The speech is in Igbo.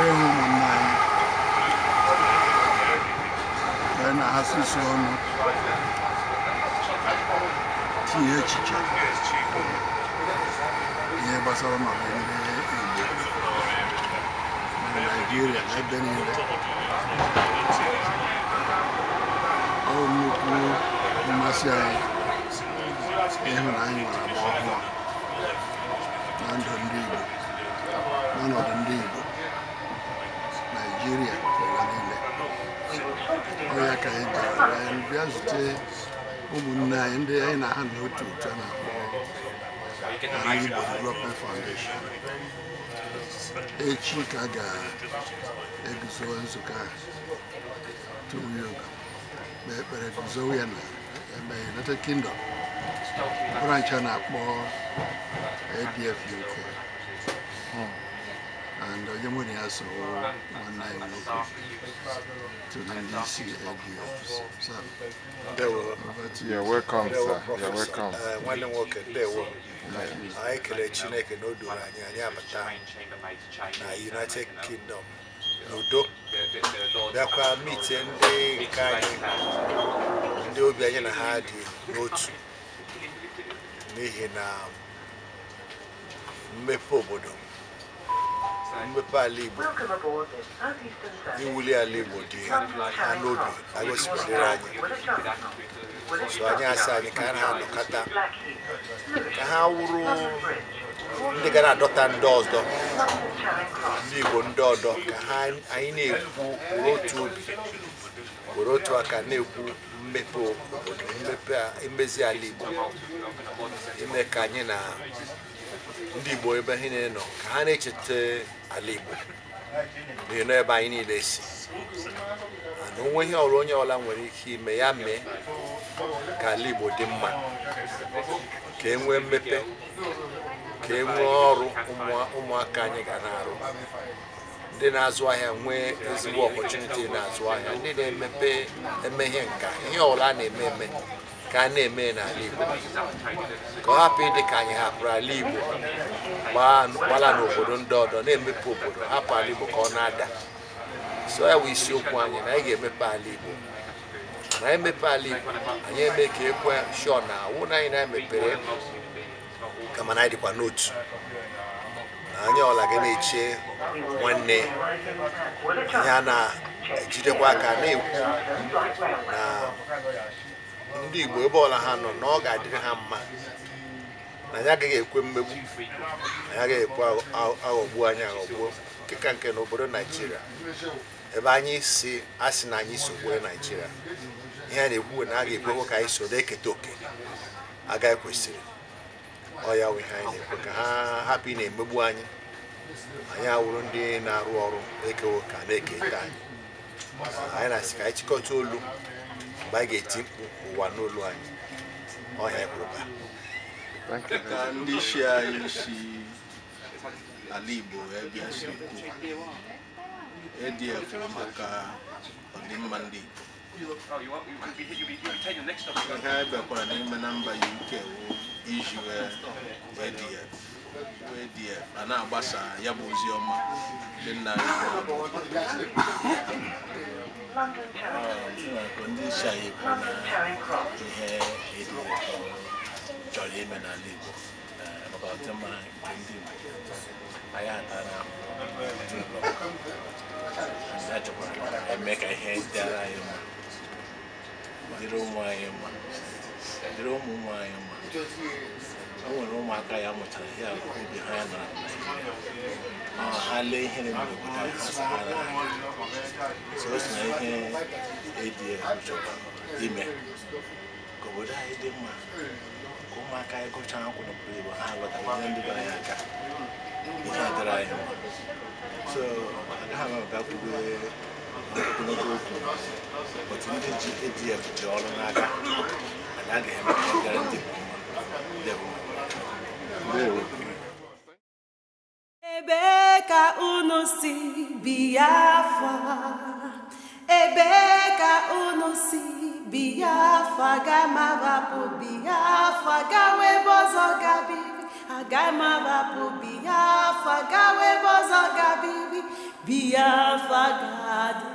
Bịara ịhụ ụmụnne anyị ka anyị na ha susu ọnụ tinye echiche ihe gbasara ọnọdụ ndị Igbo na Naịjirịa na ebe niile. Ọ bụ nnukwu mmasị anyị ịhụ na anyị nwere agba ọhụrụ na ndụ ndị Igbo, n'ọnọdụ ndị Igbo, Naịjirịa ụwa niile. Ọ ya ka anyị bịara, anyị bịa zute ụmụnne anyị ndị anyị na ha n'otu otu a na-akpọ Ala Igbo Development Foundation. Echi ka a ga-eguzo nzukọ ahụ, tụrụ ya ugo, kpee ekpere, guzowe ya na ebe United Kingdom branch a na-akpọ ADF UK, and onye mụ na ya so, nwanne anyị nwoke so na ndị isi ADF. So, Ndewo. over to you. You're welcome, Ndewo, sir. You're Professor. welcome. Nwanne m nwoke, ndewo. Anyị kelee Chineke na o duru anyị, anyị abata na United Kingdom n'udo, bịakwa meetie ndị nke anyị, ndị obi anyị na ha dị n'otu, n'ihi na mmepe obodo, mmepe ala Igbo, iwuli ala Igbo dị ha n'obi agosipụtara anyị. So anyị asị anyị ka ha na-anọkọta, ka ha wụrụ ndị ga na-adọta ndị ọzọ, ndị Igbo ndị ọzọ, ka ha anyị na-ekwu were otu obi, were otu aka na-ekwu mmepe obodo, mmepe mmezi ala Igbo, ime ka anyị na ndị Igbo ebe ha niile nọ, ka ha na-echeta ala Igbo, n'ihi na ebe anyị niile si na onwe ihe ọrụ onye ọbụla nwere ike ime ya mee ka ala Igbo dị mma, ka e nwee mmepe, ka e nwee ọrụ ụmụaka anyị ga na-arụ, ndị na-azụ ahịa nwee ezigbo opportunity na-azụ ahịa, ndị na-emepe eme ihe nka, ihe ọbụla a na-eme eme ka a na-eme n'ala Igbo, ka ọ hapụ ịdị ka anyị hapụrụ ala Igbo gbala n'obodo ndị ọdọ na-emepe obodo, hapụ ala Igbo ka ọ na-ada. So ya bụ isiokwu anyị, na anyị ga-emepe ala Igbo, na anyị emepe ala Igbo, anyị eme ka ekwe shọ na awụ na anyị na-emepere, kama na anyị dịkwa n'otu, na anyị ọla ga na-eche nwanne anyị, a na-ejidekwa aka na-ekwu na ndị Igbo ebe ọla ha nọ na ọ ga-adịrị ha mma, na anyị agaghị ekwe mmegbu, anyị agaghị ekwe aghọgbuo anyị aghọgbuo, nke ka nke n'obodo Naijiria ebe anyị si asị na anyị sogbue Naijiria. Ihe a na-ekwu na a ga-ekwekwa ka anyị soro eketa oke agaghị kwesịrị. Ọ ya wụ ihe anyị na-ekwe, ka ha hapụ ị na-emegbu anyị, anyị awụrụ ndị na-arụ ọrụ ekewo ka na-eketa anyị. Anyị na-asị ka anyị chịkọta olu mgbe anyị ga-eti mkpu ụwa n'olu anyị. Ọhịa kwuru ba. Thank you. Ka ndị isi anyị si ala Igbo wee bịa si kwu, ADF maka ọdịmma ndị Igbo. Ihe anyị bịakwara n'ime na mba UK wụ iji wee ADF, ADF a na-agbasa ya bụ ozi ọma ndị nna anyị kwuru. Ndị isi anyị kwuru na ihe ADF chọrọ ime n'ala Igbo maka ọdịmma nke ndị Igbo. Anyị atara ahụhụ, ndị a chọkwara eme ka ihe dịara anyị mma, dịrị ụmụ anyị mma, dịrị ụmụ ụmụ anyị mma. O nwere ụmụaka ya mụchara ya obi ha ya nọrọ na Naịjirịa. Ọ ha lee ihe na-eme n'obodo anyị, ha sị ha na so o si na ihe ADF chọrọ ime ka obodo anyị dị mma, ka ụmụaka anyị gụchaa akwụkwọ n'obodo Igbo, ha lọtara nyere ndị be anyị aka, ihe adịrị anyị mma. So agaghị m abịa kwube ogologo okwu, otu ndị ji ADF ji ọrụ n'aka, anyị agaghị eme ka ọ dịrị ndị Igbo mma. Ndewo. Ndewo. Ebee ka unu si, Biafra? Ebee ka unu si, Biafra? Aga m ahapụ Biafra gawa ebe ọzọ gabiri. Aga m ahapụ Biafra gawa ebe ọzọ gabiri. Biafra ga-adị.